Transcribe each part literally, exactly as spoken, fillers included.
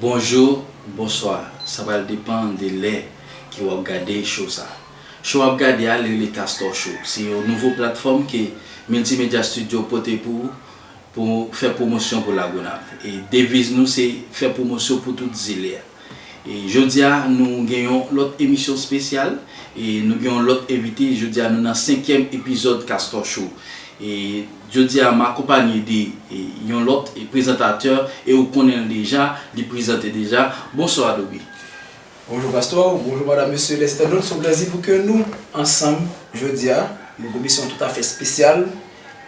Bonjou, bonswa. Sa pral depann de lè ke w ap gade show sa. Show w ap gade a, li rele Castor Show. Se yon nouvo platfòm ke Multimedia Studio pote pou ou, pou fè pwomosyon pou Lagonav. E deviz nou se fè pwomosyon pou tout zile a. E jodi a, nou gen yon lòt emisyon espesyal, e nou gen yon lòt envite. Jodi a, nou nan senkyèm epizòd Castor Show. E jodi a, m akonpanye de, e, yon lòt, e, prezantatè, e ou konnen l deja, li prezante deja. Bonswa, Dobby. Bonjou, Castor. Bonjou, madam, mesye, lèzentènot. Se yon plèzi pou ke nou ansanm jodi a. Nou gen yon emisyon toutafè espesyal.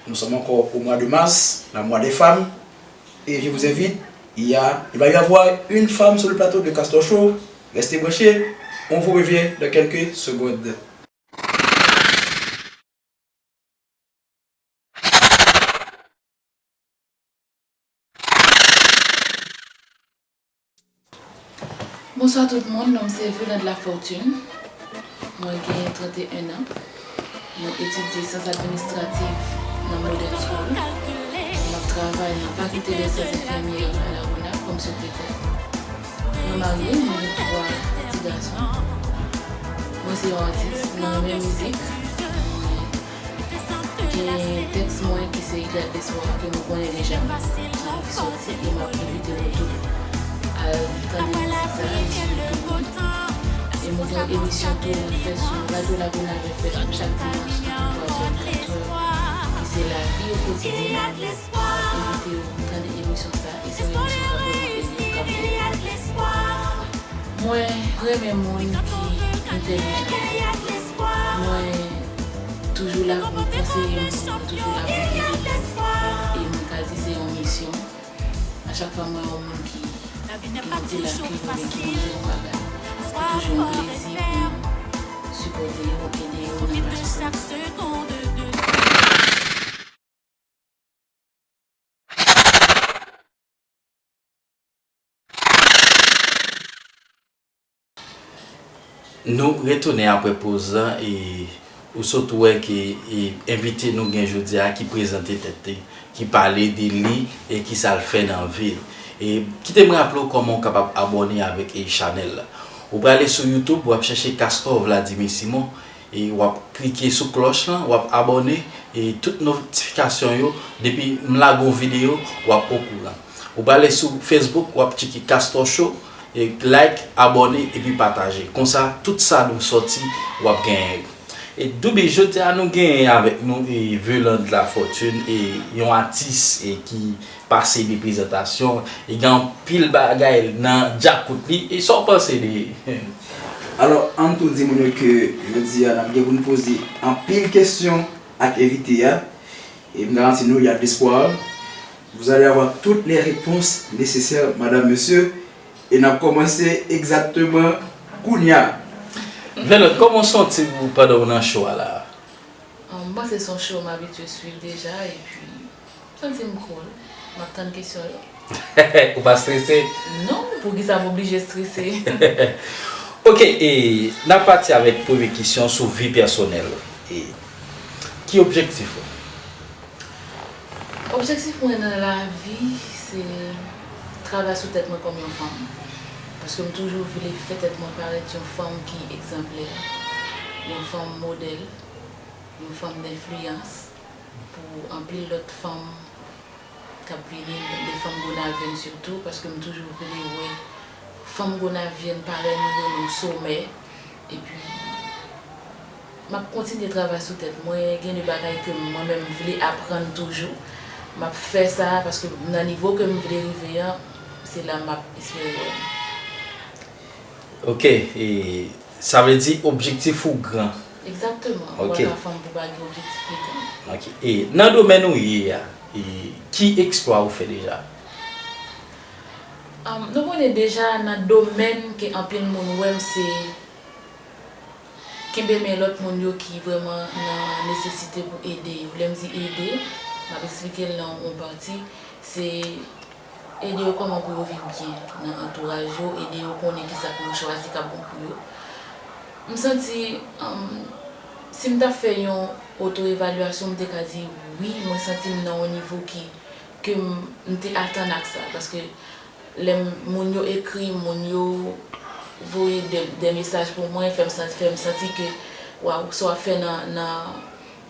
Nous sommes encore au mois de mars, le mois des femmes. Et je vous invite, il y a, il va y avoir une femme sur le plateau de Castor Show. Restez branchés, on vous revient dans quelques secondes. Bonswa tout moun, non m se Violande Lafortune. Mwen gen trannteyen an. Mwen etidye syans administratif nan Modern School. M ap travay nan Faculté des Sciences Infirmières à la Gonaïves kòm sekretè. Mwen marye, mwen gen twa ti gason. Mwen se yon atis, mwen renmen mizik. Mwen Gen tèks mwen ki se Idèal Lespwa ke nou konnen deja, ki sòti e m ap envite nou tout al tande mizik sa a, li sou YouTube. E mwen gen yon emisyon tou mwen fè sou Radyo Lagonav F M chak dimanch ant twa zè e katwè, ki se Lavi o Kotidyen. M ap envite w tande emisyon sa a, e se yon emisyon k ap vrèman ede w, k ap ede w. Mwen renmen moun ki entèlijan. Mwen toujou la pou m konseye moun, mwen toujou la pou m ede moun. E mwen ka di se yon misyon. A chak fwa m wè yon moun ki gen yon ti lakil oubyen ki bezwen yon bagay, se toujou yon plezi pou m sipòte yo, ede yo nan fason ke m kapab. Nou retounen apre poz lan e ou sot wè ke e, envite nou gen jodi a ki prezante tèt li, ki pale de li e kisa l fè nan vi l. E kite m raple w kòman w kapab abòne avèk e chanèl la. Ou prale sou YouTube, w ap chèche Castor Vladimir Simon, e w ap klike sou klòch lan, w ap abòne, e tout notifikasyon yo, depi m lage yon videyo, w ap okouran. Ou prale sou Facebook, w ap tcheke Castor Show, e like, abòne, epi pataje. Konsa, tout sa nou sòti, w ap genyen yo. E Douby, jodi a nou genyen avèk nou e Violande Lafortune, e yon atis e ki pase de prezantasyon, e gen anpil bagay nan djakout li, e sa w panse de Alò, ann tou di moun yo ke jodi a n ap gen pou n poze anpil kesyon ak envite a, e m garanti nou, il y a de l'espoir. Vous allez avoir toutes les réponses nécessaires, madame, monsieur, e n ap kòmanse egzakteman kounya. Violande, kòman w santi w pandan w nan show a la a? Ah, m panse se yon show m abitye swiv deja, epi m santi m cool. M ap tann kesyon yo. Ou pa strese? Non, poukisa m oblije strese? Ok, e n ap pati avèk premye kesyon sou vi pèsonèl ou. E ki objektif ou? Objektif mwen nan lavi, se travay sou tèt mwen kòm yon fanm. Paske m toujou vle fè tèt mwen parèt yon fanm ki egzanplè, yon fanm modèl, yon fanm denfliyans pou anpil lòt fanm k ap vini, de fanm gonavyèn sitou, paske m toujou vle wè fanm gonavyèn parèy mwen yo nan somè. Epi, m ap kontinye travay sou tèt mwen. Gen de bagay ke mwen menm m vle aprann toujou. M ap fè sa, paske nan nivo ke m vle rive an, se la m ap espere wè m. Ok, e sa vle di objektif ou gran. Egzakteman. Ok. Ou pa ka fanm pou pa gen objektif ki gran. Ok. E nan domèn ou ye a, e ki eksplwa ou fè deja? Am, nou konnen deja nan domèn ke anpil moun wè m se kenbe men lòt moun yo ki vrèman nan nesesite pou ede yo. Lè m di ede, m ap eksplike l nan yon pati, se ede yo kòman pou yo viv byen nan antouraj yo, ede yo konnen kisa pou yo chwazi k ap bon pou yo. M santi, um, si m t ap fè yon oto-evalyasyon, m te ka di wi, mwen santi m nan yon nivo ki, ke m, m te atann ak sa, paske Lè m- moun yo ekri m, moun yo voye de, de mesaj pou mwen, fè m santi, fè m santi ke, waw, sa w ap fè nan, nan,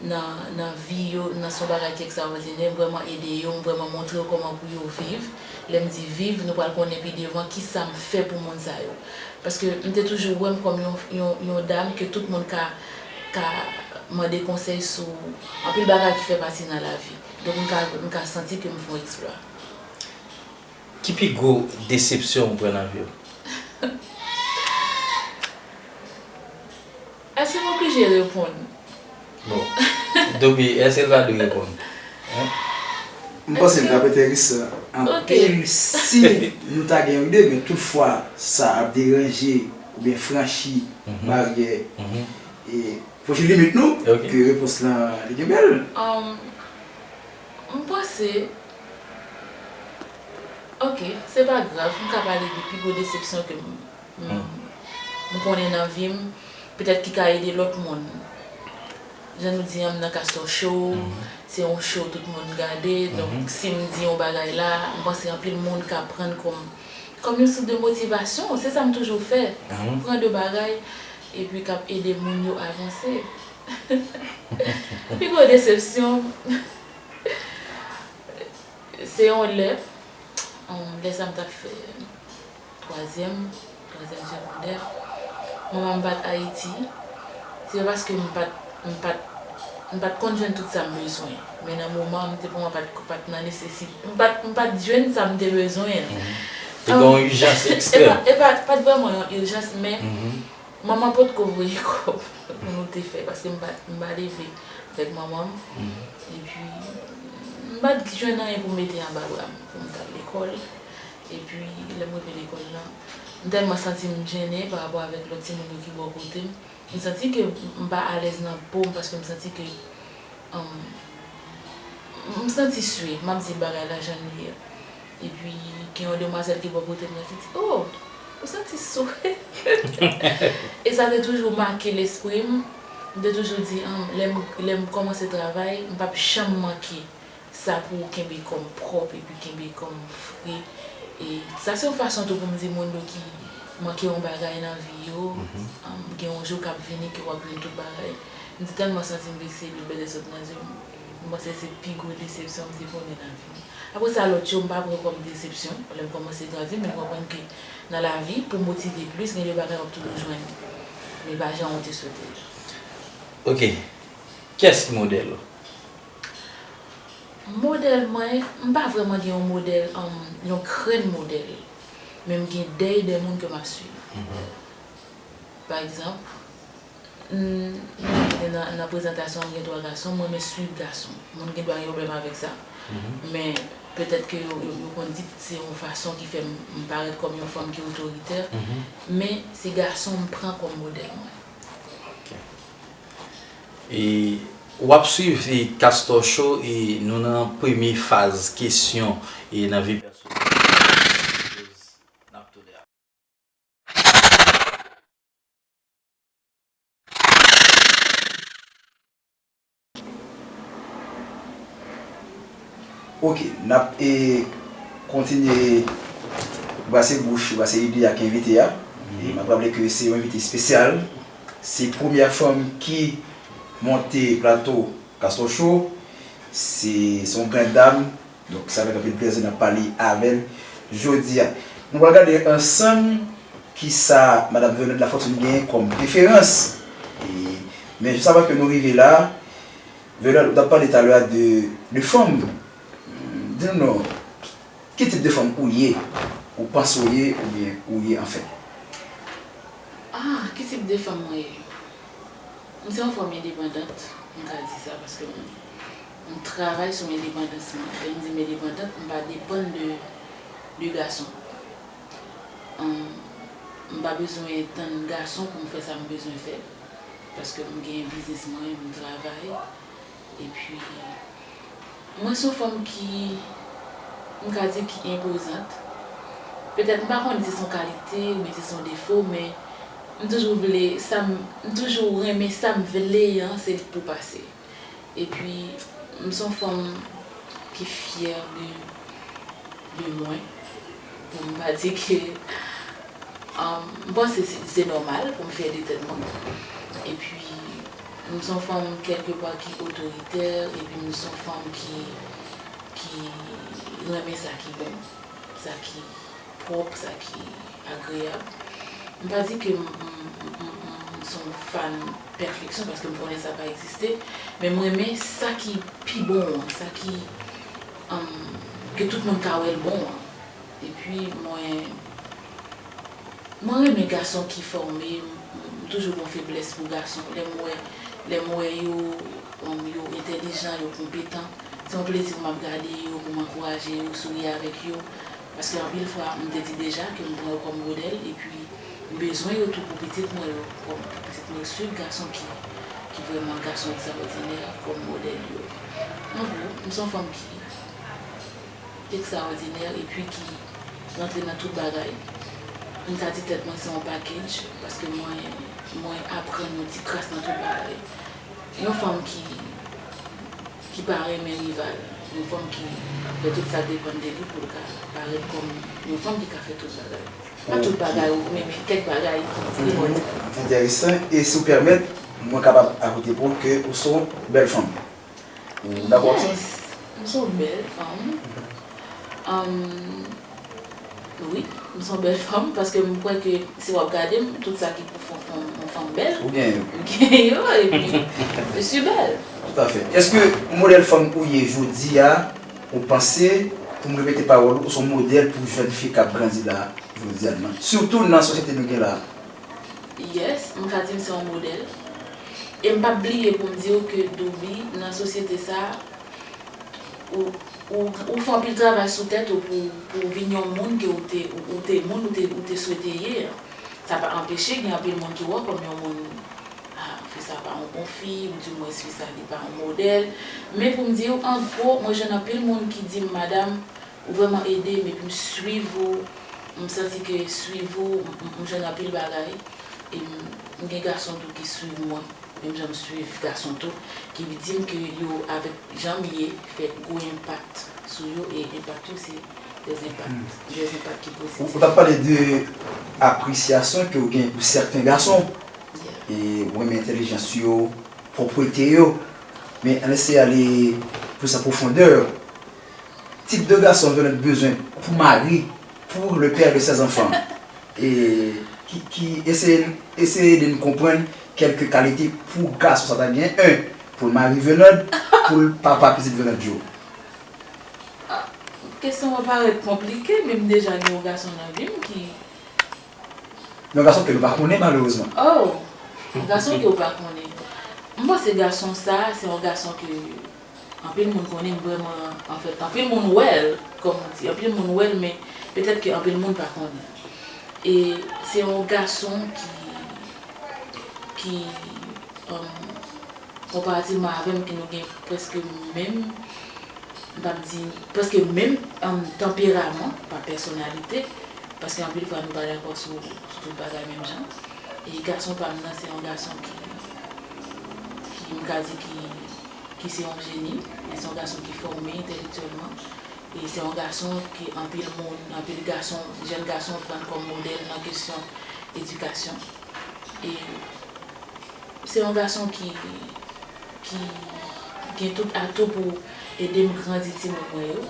nan, nan vi yo, nan se yon bagay ki ekstraòdinè, m vrèman ede yo, m vrèman montre yo kòman pou yo viv. Lè m di viv, nou pral konnen pi devan kisa m fè pou moun sa yo. Paske m te toujou wè m kòm yon, yon, yon dam ke tout moun ka, ka mande konsèy sou anpil bagay ki fè pati nan lavi. Donk, m ka, m ka santi ke m fè yon eksplwa. Ki pi gwo desepsyon ou pran nan vi w? Èske m oblije reponn? Bon. Domi, èske l ta dwe reponn? M panse l t ap enteresan anpil si nou ta gen yon ide, men toutfwa sa ap deranje oubyen franchi baryè e franchi limit nou, ke repons lan li gen bèl. M panse, ok, se pa grav, m ka pale de pi gwo desepsyon ke m, m, m konnen nan vi m, petèt ki ka ede lòt moun. Jan nou di an, m nan Castor Show, se yon show tout moun gade, donk si m di yon bagay la, m panse anpil moun ka pran l kòm, kòm yon sous de motivasyon, se sa m toujou fè. M pran de bagay, epi k ap ede moun yo avanse. Pi gwo desepsyon, se yon lè, lè sa m t ap fè twazyèm, twazyèm segondè, manman m pa t Ayiti. Se pa paske m pa t, m pa t, m pa t konn jwenn tout sa m bezwen. Men nan moman an, m te vrèman pa t, pa t nan nesesite. M pa t, m pa t jwenn sa m te bezwen an. Te gen yon ijans ekstrèm. E pa, e pa, pa t vrèman yon ijans, men Manman potko voye kòb pou nou te fè, paske m pa, m pa leve avèk manman m. Epi, m pa t jwenn anyen pou m mete anba bra m pou m t al lekòl. Epi, lè m rive lekòl lan, m tèlman santi m jennen pa rapò avèk lòt timoun yo ki bò kote m. M santi ke m pa alèz nan po m, paske m santi ke M santi swe, m ap di bagay la jan l ye a. Epi, gen yon demwazèl ki bò kote m nan ki di, "Oh, ou santi swe?" E sa te toujou make lespri m. M te toujou di, lè m, lè m kòmanse travay, m p ap janm manke sa pou kenbe kò m pwòp epi kenbe kò m fre. E sa se yon fason tou pou m di moun yo ki manke yon bagay nan vi yo, gen yon jou k ap vini ke w ap jwenn tout bagay. M te tèlman santi m vekse epi bèlè sot nan je m. M panse se pi gwo desepsyon m te konnen nan vi m. Apre sa, lòt yo, m pa pran kòm desepsyon. Lè m kòmanse grandi, men m konprann ke nan lavi, pou motive plis, gen de bagay w ap toujou jwenn. Men pa jan w te swete l. Ok. Kiyès ki modèl ou? Modèl mwen, m pa vrèman gen yon modèl, yon krenn modèl. Men m gen dèy de moun ke m ap swiv. Pa egzanp, nan, nan prezantasyon an, m gen twa gason, m renmen swiv gason. Moun gen dwa gen pwoblèm avèk sa. Men petèt ke yo, yo, yo konn di se yon fason ki fè m, m parèt kòm yon fanm ki otoritè. Men se gason m pran kòm modèl mwen. E w ap swiv Castor Show e nou nan premye faz kesyon e nan vi pèsonèl. N ap tounen apre. Ok, n ap e, kontinye brase bouch, brase ide ak envite a. E m ap raple ke se yon envite espesyal. Se premyè fanm ki monte plato Castor Show. Se, se yon gran dam. Donk, se avèk anpil plezi n ap pale avè l jodi a. Nou pral gade ansanm kisa Madam Vernade Lafortune genyen kòm referans. E, men jis avan ke nou rive la, Vernade, ou t ap pale talè a de, de fanm. Di nou non, ki tip de fanm ou ye, ou panse w ye, oubyen ou ye anfèt? Ah, ki tip de fanm mwen ye? M se yon fanm endepandant, m ka di sa, paske m, m travay sou endepandans mwen. Lè m di m endepandant, m pa depann de, de gason. M pa bezwen tann gason pou m fè sa m bezwen fè, paske m gen biznis mwen, m travay. Epi, mwen se yon fanm ki, m ka di ki enpozant. Petèt m pa konnen si se yon kalite oubyen si se yon defo, men m toujou vle sa m, m toujou renmen sa m vle an, se pou pase. Epi, m se yon fanm ki fyè de, de mwen. M pa di ke, um, m panse se, se nòmal pou m fyè de tèt mwen. Epi, m se yon fanm kèlkepa ki otoritè, epi m se yon fanm ki, ki renmen sa ki bon, sa ki pwòp, sa ki agreyab. M pa di ke m, m, m, m, m se yon fan pèfeksyon, paske m konnen sa pa egziste, men m renmen sa ki pi bon an, sa ki, um, ke tout moun ka wè l bon an. Epi mwen, mwen renmen gason ki fòme, m, m toujou gen feblès pou gason. Lè m wè, lè m wè yo, um, yo entèlijan, yo konpetan, se yon plezi pou m ap gade yo, pou m ankouraje yo, souri avèk yo. Paske anpil fwa, m te di deja ke m pran yo kòm modèl, epi m bezwen yo tou pou pitit mwen yo, kòm pou pitit mwen yo swiv gason ki, ki vrèman gason egzawòdinè kòm modèl yo. An gwo, m se yon fanm ki ekstrawòdinè epi ki rantre nan tout bagay. M ka di tèt mwen se yon package, paske mwen, mwen aprann yon ti kras nan tout bagay. Yon fanm ki, ki pa renmen rival, yon fanm ki fè tout sa depann de li pou l ka parèt kòm yon fanm ki ka fè tout bagay. Pa tout bagay ou renmen, men kèk bagay ki primòdyal. Enteresan. E si w pèmèt, mwen kapab ajoute pou ou ke ou se yon bèl fanm. Ou dakò ak sa? Yes, m se yon bèl fanm. Um, wi, m se yon bèl fanm, paske m kwè ke si w ap gade m, tout sa ki pou fè yon fanm, yon fanm bèl, ou gen yo. M gen yo, epi je suis belle. Toutafè. Èske modèl fanm ou ye jodi a, ou panse, pou m repete pawòl ou, ou se yon modèl pou jèn fi k ap grandi la, jodi a, nan, sitou nan sosyete nou gen la a? Yes, m ka di m se yon modèl. E m p ap bliye pou m di w ke Douby, nan sosyete sa a, ou, ou, ou fè anpil travay sou tèt ou pou, pou w vin yon moun ke ou te, ou, ou te, moun ou te, ou te swete ye an. Sa pa anpeche gen anpil moun ki wè w kòm yon moun, ah, fi sa pa yon bon fi, ou dimwens fi sa li pa yon modèl. Men pou m di w, an gwo, mwen jwenn anpil moun ki di m, "Madam, ou vrèman ede m, epi m swiv ou, m santi ke swiv ou, m, m, m jwenn anpil bagay." E m, m gen gason tou ki swiv mwen, menm jan m swiv gason tou, ki di m ke yo, avèk jan m ye, fè gwo enpak sou yo, e enpak yo se des impacts, des impacts ki pozitif. Ou, ou t ap pale de apresyasyon ke w gen pou sèten gason, yeah, e w renmen entèlijans yo, pwòpte yo, men ann eseye ale plis an pwofondè. Tip de gason Venant bezwen pou mari, pour le père de ses enfants. E ki, ki eseye, eseye ede n konprann kèlke kalite pou gason sa ta gen, en, pou l mari Venant, pou l papa pitit Venant yo. Ah, kesyon an parèt konplike, men m deja gen yon gason nan vi m ki... Yon gason ke nou pa konnen, malerezman. Oh, yon gason ke w pa konnen. M panse gason sa, se yon gason ke anpil moun konnen, m vrèman, anfèt, anpil moun wè l, kòm ou di, anpil moun wè l, men petèt ke anpil moun pa konnen. E se yon gason ki, ki, um, konparativman avè m, ke nou gen prèske menm, m p ap di, prèske menm, um, tanperaman, pa pèsonalite, paske anpil fwa nou pa dakò sou, sou tout bagay menm jan. E gason pa m nan, se yon gason ki, ki m ka di ki, ki se yon jeni, men se yon gason ki fòme entèlektyèlman. E se yon gason ke anpil moun, anpil gason, jèn gason pran kòm modèl nan kesyon edikasyon. E se yon gason ki, ki gen tout atou pou ede m grandi timoun mwen yo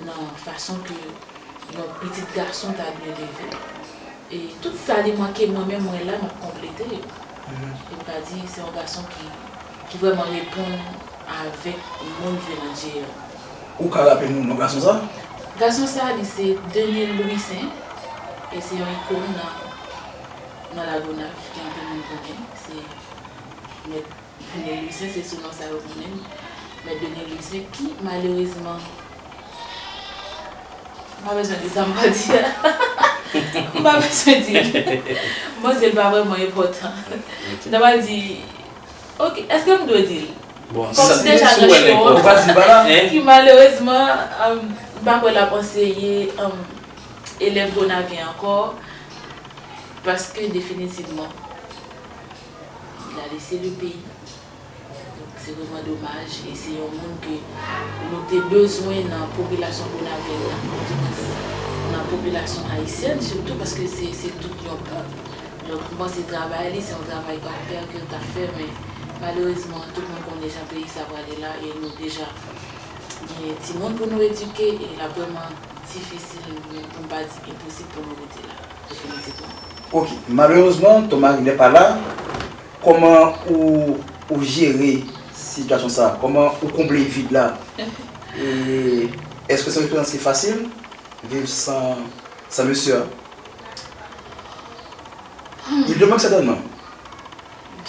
nan fason ke yon pitit gason ta dwe leve. E tout sa li manke mwen menm mwen la, m ap konplete yo. Mhm. E m ka di se yon gason ki, ki vrèman reponn avèk moun Venant ye a. Ou ka raple nou non gason sa? Gason sa, li se Denil Louissaint, e se yon ikòn nan, nan Lagonav, ke anpil moun konnen. Se mèt Denil Louissaint, se sou non sa yo konnen m. Mèt Denil Louissaint, ki malerezman, m pa bezwen di sa m pa di a. M pa bezwen di l. M panse l pa vrèman enpòtan. Ok. M ta pral di, ok, èske m dwe di l? Bon, kòm sa, deja si w wè l enpòtan. Ou pa di l pa la. Hein? Ki malerezman, um, m pa kwè l ap anseye, um, elèv Gonavyen ankò, paske definitivman, il a laissé le pays. Donk, se vrèman domaj, e se yon moun ke nou te bezwen nan popilasyon Gonavyen an, di mwens, Nan popilasyon ayisyèn sitou, paske se, se tout yon pèp. Donk, m panse travay li, se yon travay pa pè ke l t ap fè, men malerezman, tout moun konnen jan peyi sa prale la, e nou deja gen timoun pou nou edike, e l ap vrèman difisil, men pou m pa di enposib pou nou rete la, definitivman. Ok, malheureusement, ton mari n'est pas là. Kòman ou, ou jere sitiyasyon sa? Kòman ou konble vid la? E èske se yon eksperyans ki fasil, viv san, san mesye a? Il te manque certainement.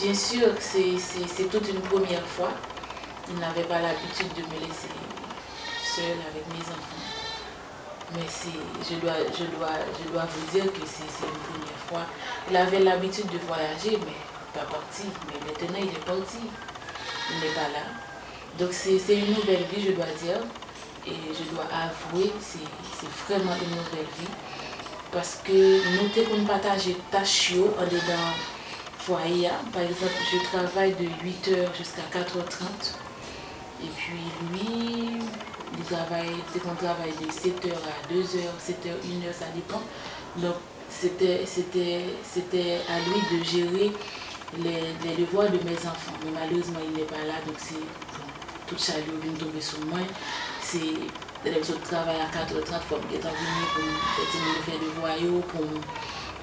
Bien sûr, c'est, c'est, c'est toute une première fois. Il n'avait pas l'habitude de me laisser seule avec mes enfants. Mais c'est, je dois, je dois, je dois vous dire que c'est, c'est une première fois. Il avait l'habitude de voyager, mais pas parti. Mais maintenant, il est parti. Il n'est pas là. Donc c'est, c'est une nouvelle vie, je dois dire. Et je dois avouer, c'est, c'est vraiment une nouvelle vie. Paske nou te konn pataje tach yo andedan fwaye a. Pa egzanp, je travaille de huit heures jusqu'à quatre heures trente. Epi li, li travay, li te konn travay de sept heures à deux heures, sept heures, une heure, ça dépend. Donk, c'était, c'était, c'était à lui de gérer les, les devoirs de mes enfants. Mais malheureusement, il n'est pas là, donc c'est, bon, tout chaj yo vin tonbe sou mwen. Se lè m sot travay a quatre heures trente, fò m gentan vini pou m fè timoun yo fè devwa yo, pou m,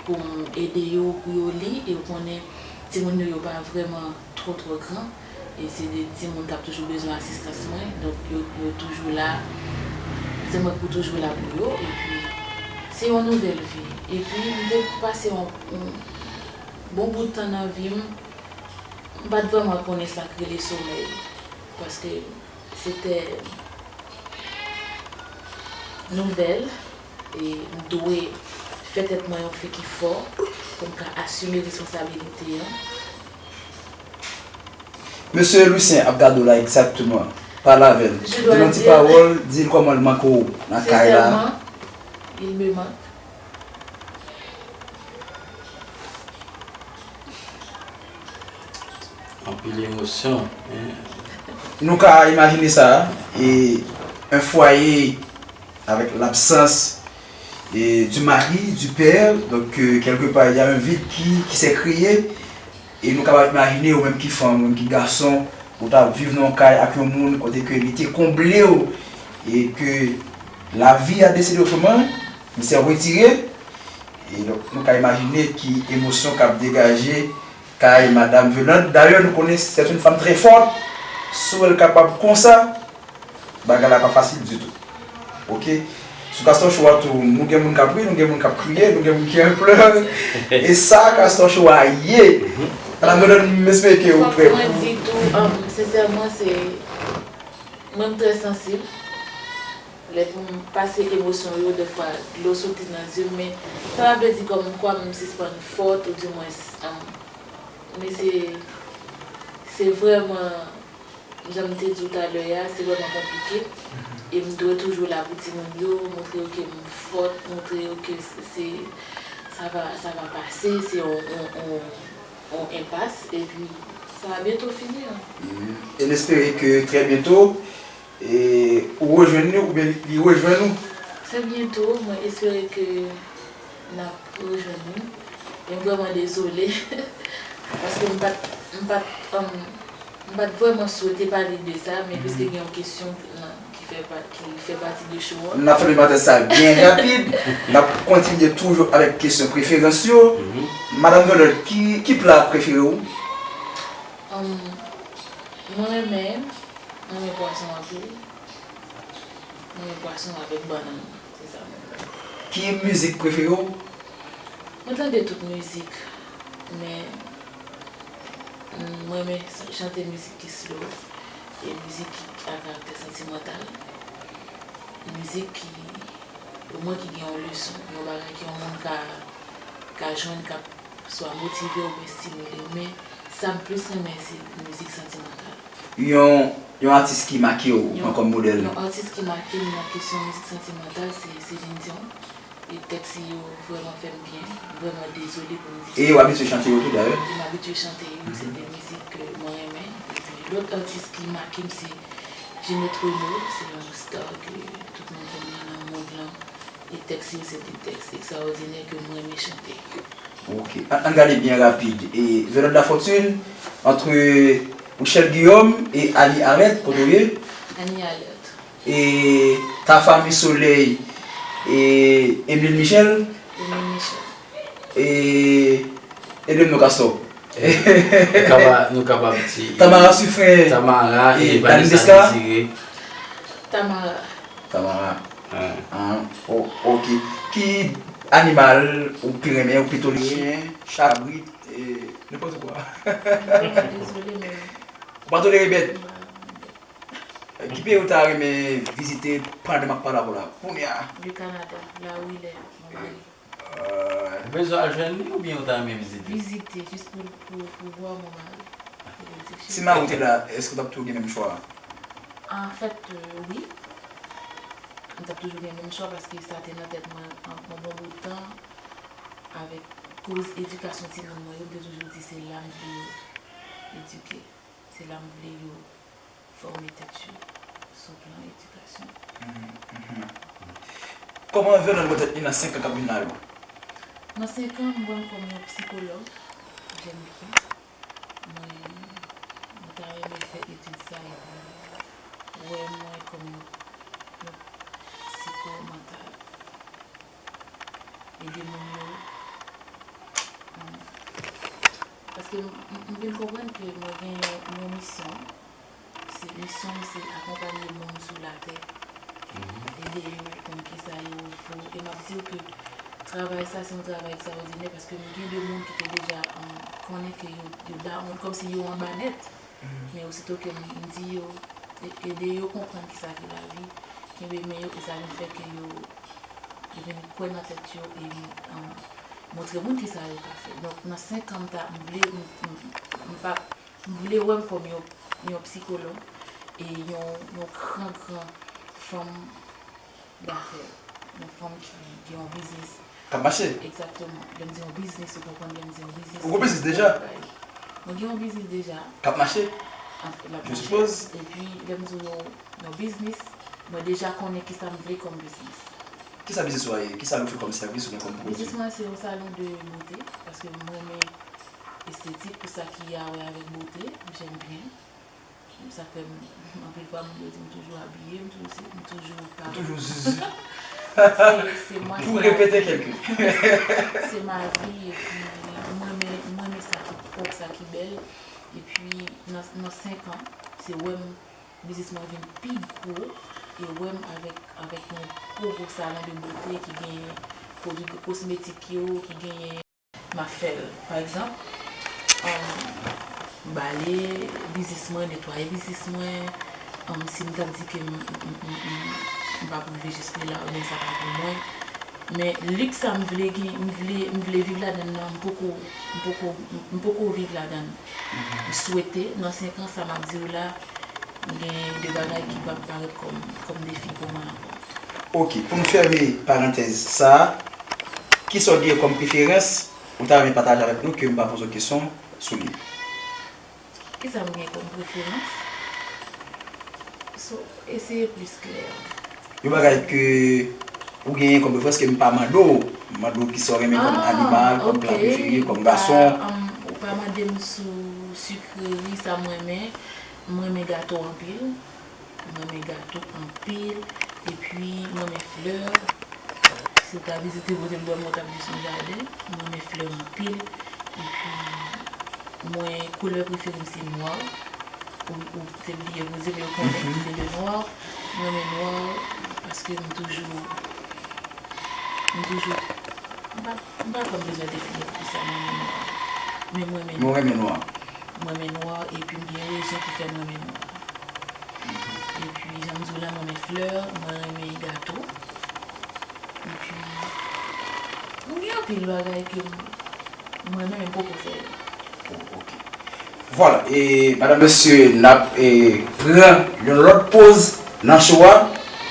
pou m ede yo, pou yo li. E w konnen, timoun yo, yo pa vrèman twò, twò gran. E se de timoun k ap toujou bezwen asistans mwen. Donk, yo, yo toujou la. Se mwen k pou toujou la pou yo. Epi, se yon nouvèl vi. Epi, m te pase yon, yon bon bout tan nan vi m, m pa t vrèman konnen sa k rele somèy. Paske se te nouvèl. E m dwe fè tèt mwen yon fi ki fò pou m ka asime responsabilite an. Mesye Lucien ap gade w la egzakteman. Pale avè l. Di l yon ti pawòl, di l kòman l manke w nan kay la. Sincèrement, il me manque. Anpil emosyon, hein. Nou ka imajine sa, e, un foyer avec l'absence, et du mari, du père, donc, euh, quelque part, il y a un vide qui, qui s'est créé, e nou kapab imajine ou menm ki fanm, ou menm ki gason, ou ta viv nan yon kay ak yon moun kote ke li te konble w, e ke lavi a deside otreman, misye retire, e donk nou ka imajine ki emosyon k ap degaje kay Madam Velande. Dayè, nou konnen c'est une femme très forte, si w wè l kapab konsa, bagay la pa fasil ditou. Ok? Sou Castor Show a tou, nou gen moun k ap ri, nou gen moun k ap kriye, nou gen moun ki an plè. E sa Castor Show a ye. Madam Velande, m espere ke ou prè pou... Fòk mwen di tou, um, sensèman, se, mwen m trè sansib. Lè pou m pase emosyon yo, dèfwa dlo soti nan zye m, men sa pa vle di kòmkwa m sispann fòt, oudimwens, um, men se, se vrèman, jan m te di w talè a, se vrèman konplike. E m dwe toujou la pou timoun yo, montre yo ke m fòt, montre yo ke se, se, sa va, sa va pase, se yon, yon, yon, yon enpas, epi sa va byento fini an. Mhm. E n espere ke trè byento, e, ou rejwenn nou oubyen li rejwenn ou. Trè byento, mwen espere ke n ap rejwenn nou. E m vrèman dezole, paske m pa t, m pa t, um, m pa t vrèman swete pale de sa, men piske gen yon kesyon nan, ki fè pa, ki fè pati de show an. N ap fèmen parenntèz sa byen rapid. N ap kontinye toujou avèk kesyon preferans yo. Mhm. Madam Velande, ki, ki pla prefere w? Um, mwen renmen, mwen renmen pwason anpil. Mwen renmen pwason avèk bannann. Se sa mwen renmen. Ki mizik prefere w? Mwen tande tout mizik, men, mm, mwen renmen chante mizik ki slow, e mizik ki a karaktè santimantal, mizik ki, omwen ki gen yon leson, yon bagay ke yon moun ka, ka jwenn, k ap swa motive oubyen estimile w, men sa m plis renmen se mizik santimantal. Yon, yon atis ki make w pran kòm modèl? Yon atis ki make m nan kesyon mizik santimantal se Céline Dion. E tèks li yo vrèman fè m byen, m vrèman dezole pou m di sa. E w abitye chante yo tou dayè? E m abitye chante yo, se de mizik ke mwen renmen. Epi lòt atis ki make m se Ginette Renault, se yon star ke tout moun konnen nan mond lan. Tèks yo se de tèks ekstraòdinè ke m renmen chante. Ok. Ann, ann gade byen rapid. E Venant de la Fortune, entre Michel Guillaume et Annie Arlette, kote w ye? Annie Arlette. E Ta Femme Soleil, e Emeline Michel? Emeline Michel. E ede m non, Castor. Nou kapab, nou kapab di Tamara Suffren, Tamara e e Vanessa Désiré. Tamara. Tamara. Ah, o- ok. Ki animal ou pi renmen, ou pi tolere? Chen, chat, kabrit, e nenpòt kwa. Dezole, men ou pa tolere bèt? Ki peyi ou ta renmen vizite pandan m ap pale avè w la? Kounye a. Le Canada, la où il est, mon mari. Ou bezwen al jwenn li oubyen ou ta renmen vizite? Vizite, jis pou, pou, pou voir mon mari. Pou l di, si mari w te la, èske w t ap toujou gen menm chwa a? Anfèt, wi. M t ap toujou gen menm chwa paske sa te nan tèt mwen an, an bon bout tan. Avèk koz edikasyon timoun mwen yo, m te toujou di se la m vle yo edike. Se la m vle yo fòme tèt yo sou plan edikasyon. Kòman Venant wè tèt li nan senk an k ap vin la yo? Nan senk an, m wè m kòm yon psikològ, jèn fi. Mwen, mwen ta renmen fè etid sa epi wè mwen kòm yon, yon psikomantal. Ede moun yo. Paske m, m, m vin konprann ke mwen gen yon, yon misyon. Se, misyon m se akonpanye moun sou latè. Ede yo konn kisa yo vo. E m ap di w ke travay sa se yon travay ekstraòdinè paske m gen de moun ki te deja, um, konnen ke yo, yo down, kòmsi yo anba nèt. Men osito ke m, m di yo, e- ede yo konprann kisa ki lavi, kenbe men yo, e sa vin fè ke yo, yo vin kwè nan tèt yo e, um, montre moun kisa yo ka fè. Donk, nan senk an, m ta, m vle, m, m, m pa, m vle wè m kòm yon, yon psikològ e yon, yon gran, gran fanm dafè, yon fanm ki gen yon biznis. K ap mache? Egzakteman. Lè m di yon biznis, ou konprann lè m di yon biznis. Ou gen biznis deja? Mwen gen yon biznis deja. K ap mache? L ap mache. Je suppose. Epi, lè m di w yon, yon biznis, mwen deja konnen kisa m vle kòm biznis. Kisa biznis ou a ye? Kisa l ofri kòm sèvis oubyen kòm pwodui? Biznis mwen se yon salon de bote, paske mwen renmen estetik, pou sa ki a wè avèk bote, j'aime bien. Sa fè m, anpil fwa, moun yo di m toujou abiye, m toujou, m toujou pa. Ou toujou zuzu. Se, se mwen, pou repete kèlke. Se ma vi, epi mwen renmen, mwen renmen sa ki pwòp, sa ki bèl. Epi, nan, nan senk an, se wè m, biznis mwen vin pi gwo, e wè m avèk, avèk yon gwo, gwo salon de bote ki genyen pwodui kosmetik yo, ki genyen M ap fè l. Pa egzanp, um, m bale biznis mwen, netwaye biznis mwen. Um, si m t ap di ke m, m, m, m, m, m p ap rive jiske la, ebyen sa pa pou mwen. Men lik sa m vle gen, m vle, m vle viv ladann nan, m poko, m poko, m poko viv ladann. M swete, nan senk an, sa m ap di w la, gen de bagay ki p ap parèt kòm, kòm defi pou mwen ankò. Ok, pou nou fèmen parantèz sa a, kisa w gen kòm preferans ou ta renmen pataje avèk nou ke m pa poze w kesyon sou li? Kisa m gen kòm preferans? So, eseye plis klè. Yon bagay ke ou genyen kòm preferans ke m pa mande w, m mande w kisa w renmen kòm animal, kòm pla prefere, kòm gason. Ah, um, ou pa mande m sou sikreri, sa m renmen. M renmen gato anpil. M renmen gato anpil. Epi, m renmen flè. Si w ta vizite kote m dòmi, w t ap di se yon jaden. M renmen flè anpil. Epi, mwen, koulè prefere m se nwa. Ou, ou te bliye poze, men ou konnen, se le nwa. M renmen nwa paske m toujou, m toujou, m pa, m pa kwè m bezwen defini poukisa m renmen nwa. Men m renmen nwa. Men w renmen nwa. M renmen nwa, epi m gen rezon ki fè m renmen nwa. Epi, jan m di w la, m renmen flè, mwen renmen gato. Epi, m gen anpil bagay ke m, mwen menm, m poko fè yo. Oh, ok. Vwala, e, madanm, mesye, n ap, e, pran yon lòt poz nan show a.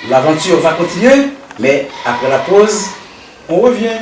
L'aventure va continuer, mais après la pause, on revient.